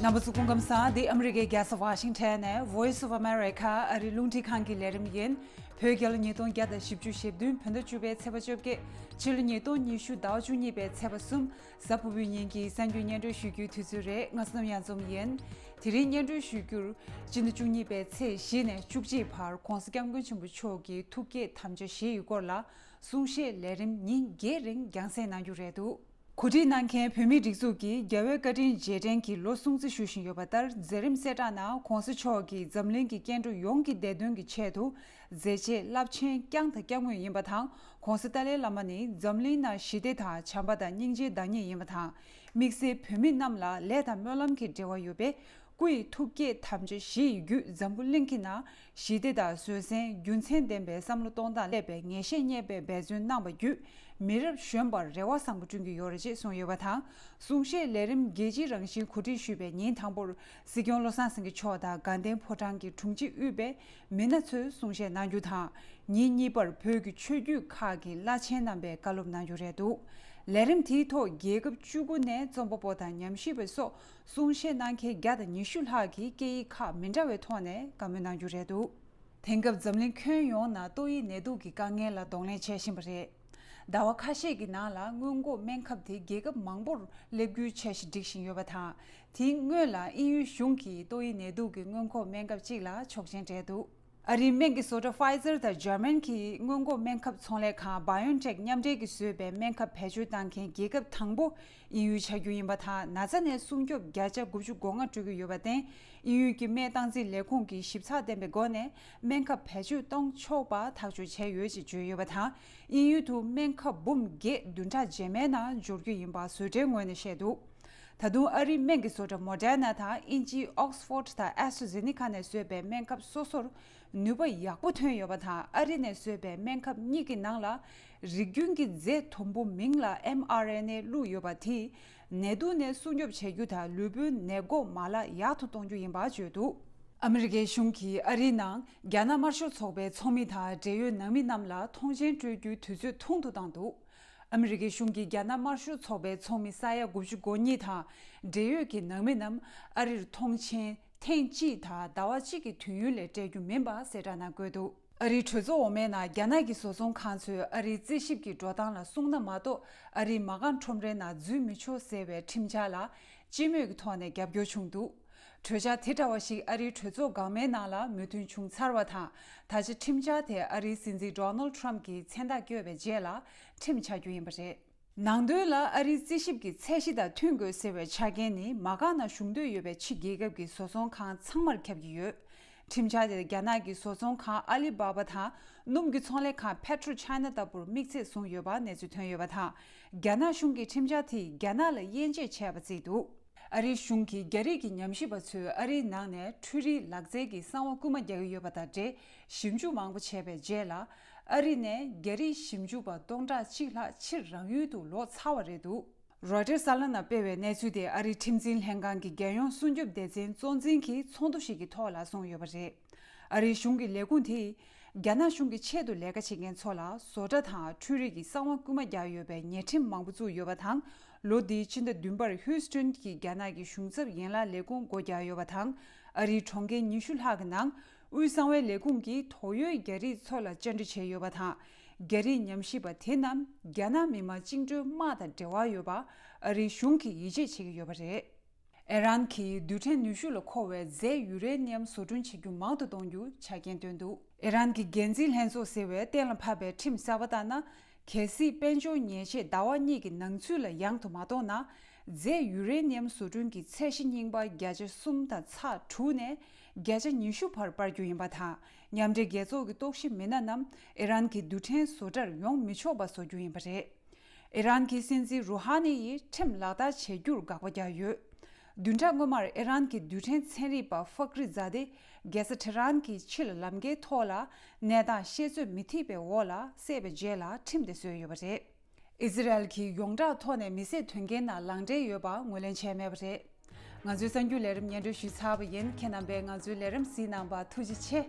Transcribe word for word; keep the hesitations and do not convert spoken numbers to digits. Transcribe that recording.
རྣམ་པ་ཚོ་སྐུ་ཁམས་བཟང་། འདི་ཨ་མི་རི་ཀའི་རྒྱལ་ས་ཝ་ཤིང་ཊོན་ནས་Voice of America ཨ་རིའི་རླུང་འཕྲིན་ཁང་གི་ལས་རིམ་ཡིན། བོད་རྒྱལ་ལོ་ཉིས་སྟོང་བརྒྱ་དང་བཞི་བཅུ་ཞེ་བདུན་བོད་ཟླ་བཅུ་པའི་ཚེས་པ་བཅོ་བརྒྱད། ཕྱི་ལོ་ཉིས་སྟོང་ཉི་ཤུ་ཟླ་བ་བཅུ་གཉིས་པའི་ཚེས་པ་གསུམ། གཟའ་ཕུར་བུའི་ཉིན་གྱི་གསར་འགྱུར་སྙན་སྒྲོན་ཞུ་རྒྱུའི་དུས་ཚོད་རེད། ང་བསོད་ནམས་གཡང་འཛོམས་ཡིན། དེ་རིང་སྙན་སྒྲོན་ཞུ་རྒྱུར། སྤྱི་ཟླ་བཅུ་གཉིས་པའི་ཚེས་བཞི་ནས་བཅུ་གཅིག་བར་༸གོང་ས་༸སྐྱབས་མགོན་ཆེན་པོ་མཆོག་གི་ཐུགས་བསྐྱེད་དམ་བཅའ་བཞི་ཡི་སྐོར་ལ་གསུང་བཤད་ལས་རིམ་ཉིན་བརྒྱད་རིང་རྒྱང་སྲིང་གནང་རྒྱུ་རེད་འདུག་གོ་སྒྲིག་གནང་མཁན་བོད་མིའི་སྒྲིག་འཛུགས་ཀྱི་རྒྱལ་བའི་བཀའ་དྲིན་རྗེས་དྲན་གྱི་ལོ་སྲུང་བརྩི་ཞུ་བཞིན་ཡོད་པ་ལྟར། མཛད་རིམ་གསལ་བསྒྲགས་ནང་༸གོང་ས་མཆོག་གིས་འཛམ་གླིང་གི་སྐྱེ་འགྲོ་ཡོངས་ཀྱི་བདེ་དོན་གྱི་ཆེད་དུ་མཛད་རྗེས་རླབས་ཆེན་བསྐྱངས་དང་བསྐྱང་མུས་ཡིན་པ་དང་། ༸གོང་ས་ཏཱ་ལའི་བླ་མ་ནི་འཛམ་གླིང་ནང་ཞི་བདེ་དང་བྱམས་པ་དང་སྙིང་རྗེའི་བདག་ཉིད་ཡིན་པ་དང་། དམིགས་བསལ་བོད་མི་རྣམས་ལ་ལས་དང་སྨོན་ལམ་གྱི་འབྲེལ་བ་ཡོད་པས། སྐུ་ཡི་ཐུགས་བསྐྱེད་དམ་བཅའ་བཞི་ཡི་བརྒྱུད་འཛམ་བུ་གླིང་གི་ནང་ཞི་བདེ་དང་བཟོད་བསྲན་རྒྱུ་མཚན་ལྡན་པའི་བསམ་བློ་གཏོང་སྟངས་སླེབས་པའི་ངེས་ཤེས་རྙེད་པའི་འབད་བརྩོན་གནང་བ་བརྒྱུད་མི་རབས་གཞོན་པར་རེ་བ་བཟང་པོ་བསྐྲུན་གྱི་ཡོད་རེད་ཅེས་གསུངས་ཡོད་པ་དང་། གསུང་བཤད་ལས་རིམ་རྒྱལ་སྤྱིའི་རང་བཞིན་གོ་སྒྲིག་ཞུས་པའི་ཉིན་དང་པོར་སྲིད་སྐྱོང་བློ་བཟང་སེང་གེ་མཆོག་དང་དགའ་ལྡན་ཕོ་བྲང་གི་དྲུང་ཆེ་དབུས་པའི་མི་སྣ་ཚོས་གསུང་བཤད་གནང་རྒྱུ་དང་། ཉིན་གཉིས་པར་བོད་ཀྱི་ཆོས་བརྒྱུད་ཁག་གི་བླ་ཆེན་རྣམ་པས་བཀའ་སློབ་གནང་རྒྱུ་རེད་འདུག་ལས་རིམ་དེའི་ཐོག་རྒྱལ་ཁབ་བཅུ་དགུ་ནས་རྩོམ་པ་པོ་དང་ཉམས་ཞིབ་པ་སོགས། གསུང་བཤད་གནང་མཁན་བརྒྱ་དང་ཉི་ཤུ་ལྷག་གིས་སྐད་ཡིག་ཁག་མི་འདྲ་བའི་ཐོག་ནས་བཀའ་མོལ་གནང་རྒྱུ་རེད་འདུག་དེང་སྐབས་འཛམ་གླིང་ཁྱོན་ཡོངས་ནང་ཏོག་དབྱིབས་ནད་དུག་གི་དཀའ་ངལ་ལ་གདོང་ལེན་བྱེད་བཞིན་པ་རེད། ཟླ་བ་ཁ་ཤས་ཀྱི་ནང་ལ་སྔོན་འགོག་སྨན་ཁབ་དེ་རྒྱལ་ཁབ་མང་པོར་སླེབས་རྒྱུའི་འཆར་གཞི་སྒྲིག་བཞིན་ཡོད་པ་དང་། དེའི་སྔོན་ལ་དབྱིན་ཡུལ་གཞུང་གིས་ཏོག་དབྱིབས་ནད་དུག་གི་སྔོན་འགོག་སྨན་ཁབ་ཅིག་ལ་ཆོག་མཆན་སྤྲད་འདུག་ཨ་རིའི་སྨན་གྱི་བཟོ་གྲྭ་Pfizer དང་འཇར་མན་གྱི་སྔོན་འགོག་སྨན་ཁབ་ཚོང་ལས་ཁང་BioNTech མཉམ་འབྲེལ་གྱིས་བཟོས་པའི་སྨན་ཁབ་བེད་སྤྱོད་བཏང་མཁན་རྒྱལ་ཁབ་དང་པོ་དབྱིན་ཡུལ་ཆགས་རྒྱུ་ཡིན་པ་དང་། ན་ཚ་ནས་སྲུང་སྐྱོབ་བརྒྱ་ཆ་དགུ་བཅུ་གོ་ལྔ་སྤྲོད་ཀྱི་ཡོད་པར་བརྟེན། དབྱིན་ཡུལ་གྱི་སྨན་བཏང་འཛིན་ལས་ཁུངས་ཀྱིས་ཞིབ་ཚགས་ལྡན་པའི་སྒོ་ནས་སྨན་ཁབ་བེད་སྤྱོད་གཏོང་ཆོག་པ་ཐག་གཅོད་བྱས་ཡོད་ཅེས་བརྗོད་ཡོད་པ་དང་། དབྱིན་ཡུལ་དུ་སྨན་ཁབ་འབུམ་བརྒྱད་བདུན་ཕྲག་རྗེས་མའི་ནང་འབྱོར་རྒྱུ་ཡིན་པ་བཟོ་གྲྭའི་ངོས་ནས་བཤད་འདུག་ད་དུང་ཨ་རིའི་སྨན་གྱི་བཟོ་གྲྭ་Moderna དང་དབྱིན་ཇིའི་Oxford དང་AstraZeneca ནས་བཟོས་པའི་སྨན་ཁབ་སོ་སོར་ནུས་པ་ཡག་པོ་ཐོན་ཡོད་པ་དང་། ཨ་རི་ནས་བཟོས་པའི་སྨན་ཁབ་གཉིས་ཀྱི་ནང་ལ་རིགས་རྒྱུན་གྱི་རྫས་དུམ་བུ་མིང་ལ་ཨེམ་ཨར་ཨེན་ཨེ་བླུགས་ཡོད་པ་དེས་ནད་དུག་ནས་སྲུང་སྐྱོབ་བྱེད་རྒྱུ་དང་ལུས་པོའི་ནད་འགོག་མ་ལག་ཡག་ཏུ་གཏོང་རྒྱུ་ཡིན་པ་བརྗོད་འདུག་ཨ་མི་རི་ཀའི་གཞུང་གིས་ཨ་རིའི་ནང་རྒྱ་ནག་དམར་ཤོག་ཚོགས་པའི་ཚོགས་མི་དང་འབྲེལ་ཡོད་ནང་མི་རྣམས་ལ་ཐོངས་མཆན་སྤྲོད་རྒྱུའི་དུས་ཚོད་ཐུང་དུ་བཏང་འདུག་ཨ་མི་རི་ཀའི་གཞུང་གིས་རྒྱ་ནག་དམར་ཤོག་ཚོགས་པའི་ཚོགས་མི་ས་ཡ་དགུ་བཅུ་གོ་གཉིས་དང་འབྲེལ་ཡོད་ཀྱི་ནང་མི་རྣམས་ཨ་རིར་ཐོངས་མཆན་ཐེངས་གཅིག་དང་ཟླ་བ་གཅིག་གི་དུས་ཡུན་ལས་སྤྲད་རྒྱུ་མིན་པ་གསལ་བསྒྲགས་ནང་བཀོད་འདུག་ཨ་རིའི་གྲོས་ཚོགས་འོག་མའི་ནང་རྒྱ་ནག་གི་བཟོ་ཚོང་ཁང་ཚོས་ཨ་རིའི་རྩིས་ཞིབ་ཀྱི་འགྲོ་སྟངས་ལ་སྲུང་ན་མ་གཏོགས་ཨ་རིའི་མ་རྐང་ཁྲོམ་རའི་ནང་འཛུལ་མི་ཆོག་ཟེར་བའི་ཁྲིམས་འཆར་ལ་སྤྱི་མོས་ཀྱི་ཐོག་ནས་རྒྱབ་སྐྱོར་བྱུང་འདུག་གྲོས་འཆར་དེ་འདྲ་བ་ཞིག་ཨ་རིའི་གྲོས་ཚོགས་འགག་མའི་ནང་ལ་མོས་མཐུན་བྱུང་ཚར་བ་དང་། ད་ཆ་ཁྲིམས་འཆར་དེ་ཨ་རིའི་སྲིད་འཛིན་Donald Trump གྱིས་མཚན་རྟགས་བཀོད་པའི་རྗེས་ལ་ཁྲིམས་ཆགས་རྒྱུ་ཡིན་པ་རེད། ནང་དོན་ལ་ཨ་རིའི་རྩིས་ཞིབ་ཀྱི་ཚད་གཞི་དང་མཐུན་དགོས་ཟེར་བའི་ཆ་རྐྱེན་ནི་མ་རྐང་ནང་ཞུགས་འདོད་ཡོད་པའི་ཕྱི་རྒྱལ་ཁབ་ཀྱི་བཟོ་ཚོང་ཁང་ཚང་མར་ཁྱབ་ཀྱི་ཡོད། ཁྲིམས་འཆར་དེར་རྒྱ་ནག་གི་བཟོ་ཚོང་ཁང་Alibaba དང་སྣུམ་གྱི་ཚོང་ལས་ཁང་PetroChina ལྟ་བུར་དམིགས་ཚད་བཟུང་ཡོད་པ་གནས་ཚུལ་ཐོན་ཡོད་པ་དང་། རྒྱ་ནག་གཞུང་གིས་ཁྲིམས་འཆར་དེས་རྒྱ་ནག་ལ་དབྱེ་འབྱེད་བྱས་པ་བརྩིས་འདུག་ཨ་རིའི་གཞུང་གིས་རྒྱ་རིགས་ཀྱི་ཉམས་ཞིབ་པ་ཚོས་ཨ་རིའི་ནང་ནས་འཕྲུལ་རིག་ལག་རྩལ་གྱི་གསང་བ་རྐུན་མ་རྒྱག་གི་ཡོད་པ་དང་འབྲེལ་ཞིབ་འཇུག་མང་པོ་བྱས་པའི་རྗེས་ལ། ཨ་རི་ནས་རྒྱ་རིགས་ཞིབ་འཇུག་པ་སྟོང་ཕྲག་གཅིག་ལྷག་ཕྱིར་རང་ཡུལ་དུ་ལོག་ཚར་བ་རེད་འདུག Reuters གསར་ལམ་ནང་སྤེལ་བའི་གནས་ཚུལ་དེ་ཨ་རིའི་ཁྲིམས་འཛིན་ལྷན་ཁང་གི་རྒྱལ་ཡོངས་སྲུང་སྐྱོབ་སྡེ་ཚན་གཙོ་འཛིན་གྱིས་ཚོགས་འདུ་ཞིག་གི་ཐོག་ལ་གསུངས་ཡོད་པ་རེད། ཨ་རིའི་གཞུང་གི་ལས་ཁུངས་དེས། རྒྱ་ནག་གཞུང་གི་ཆེད་དུ་ལས་ཀ་བྱེད་མཁན་ཚོ་ལ་བཟོ་གྲྭ་དང་འཕྲུལ་རིག་གི་གསང་བ་རྐུན་མ་རྒྱག་ཡོད་པའི་ཉེས་ཁྲིམས་མང་པོ་བཙུགས་ཡོད་པ་དང་། ལོ་འདིའི་ཕྱི་ཟླ་བདུན་པར་ཧིའུ་སི་ཊོན་གྱི་རྒྱ་ནག་གི་གཞུང་ཚབ་ཡན་ལག་ལས་ཁུངས་སྒོ་རྒྱག་ཡོད་པ་དང་། ཨ་རིའི་གྲོང་ཁྱེར་ཉི་ཤུ་ལྷག་གི་ནང་དབུས་གསང་བའི་ལས་ཁུངས་ཀྱིས་དོགས་ཡོད་རྒྱ་རིགས་ཚོ་ལ་བཅར་འདྲི་བྱས་ཡོད་པ་དང་། རྒྱ་རིགས་ཉམས་ཞིབ་པ་དེ་རྣམས་རྒྱ་ནག་མི་དམངས་བཅིངས་འགྲོལ་དམག་དང་འབྲེལ་བ་ཡོད་པ་ཨ་རིའི་གཞུང་གིས་ཡིད་ཆེས་བྱེད་ཀྱི་ཡོད་པ་རེད། ཨི་རན་གྱིས་རྡུལ་ཕྲན་ནུས་ཤུགས་ལ་མཁོ་བའི་རྫས་ཡུ་རེ་ནི་ཡམ་བཟོ་སྐྲུན་བྱེད་རྒྱུ་མང་དུ་གཏོང་རྒྱུ་ཆ་རྐྱེན་བཏོན་འདུག་ཨི་རན་གྱི་འགན་འཛིན་ལྷན་ཚོགས་ཟེར་བས་གཏན་ལ་ཕབ་པའི་ཁྲིམས་གསར་པ་ལྟར་ན། གལ་སྲིད་དཔལ་འབྱོར་ཉེས་ཆད་ཟླ་བ་གཉིས་ཀྱི་ནང་ཚུད་ལ་ཡང་དུ་མ་གཏོང་ན། རྫས་ཡུ་རེ་ནི་ཡམ་བཟོ་སྐྲུན་གྱི་ཚད་གཞི་རྙིང་པ་བརྒྱ་ཆ་གསུམ་དང་ཚེག་དྲུག་ནས་བརྒྱ་ཆ་ཉི་ཤུ་བར་སྤར་རྒྱུ་ཡིན་པ་དང་། མཉམ་འབྲེལ་རྒྱལ་ཚོགས་ཀྱི་རྟོག་ཞིབ་མི་སྣ་རྣམས་ཨི་རན་གྱི་རྡུལ་ཕྲན་བཟོ་གྲྭར་ཡོང་མི་ཆོག་པ་བཟོ་རྒྱུ་ཡིན་པ་རེད། ཨི་རན་གྱི་སྲིད་འཛིན་རུ་ཧ་ནི་ཡིས་ཁྲིམས་ལག་བསྟར་བྱེད་རྒྱུར་དགག་པ་བརྒྱབ་ཡོད། བདུན་ཕྲག་སྔོན་མར་ཨི་རན་གྱི་རྡུལ་ཕྲན་ཚན་རིག་པ་ཧྥག་རི་ཛ་དེ་རྒྱལ་ས་ཏེ་ཧྲན་གྱི་ཕྱི་ལ་ལམ་ཁའི་ཐོག་ལ་གནས་སྟངས་ཤེས་ཚོད་མི་ཐིག་པའི་འོག་ལ་བསད་པའི་རྗེས་ལ་ཁྲིམས་དེ་བཟོས་ཡོད་པ་རེད། ཨི་ཟི་རལ་གྱིས་ཡོངས་གྲགས་ཐོག་ནས་མི་བསད་དོན་རྐྱེན་ནང་ལག་འབྲེལ་ཡོད་པ་ངོས་ལེན་བྱས་མེད་པ་རེད། ང་ཚོའི་གསར་འགྱུར་ལས་རིམ་སྙན་སྒྲོན་ཞུས་ཚར་བ་ཡིན། ཁྱེད་རྣམ་པས་ང་ཚོའི་ལས་རིམ་གཟིགས་གནང་བར་ཐུགས་རྗེ་ཆེ།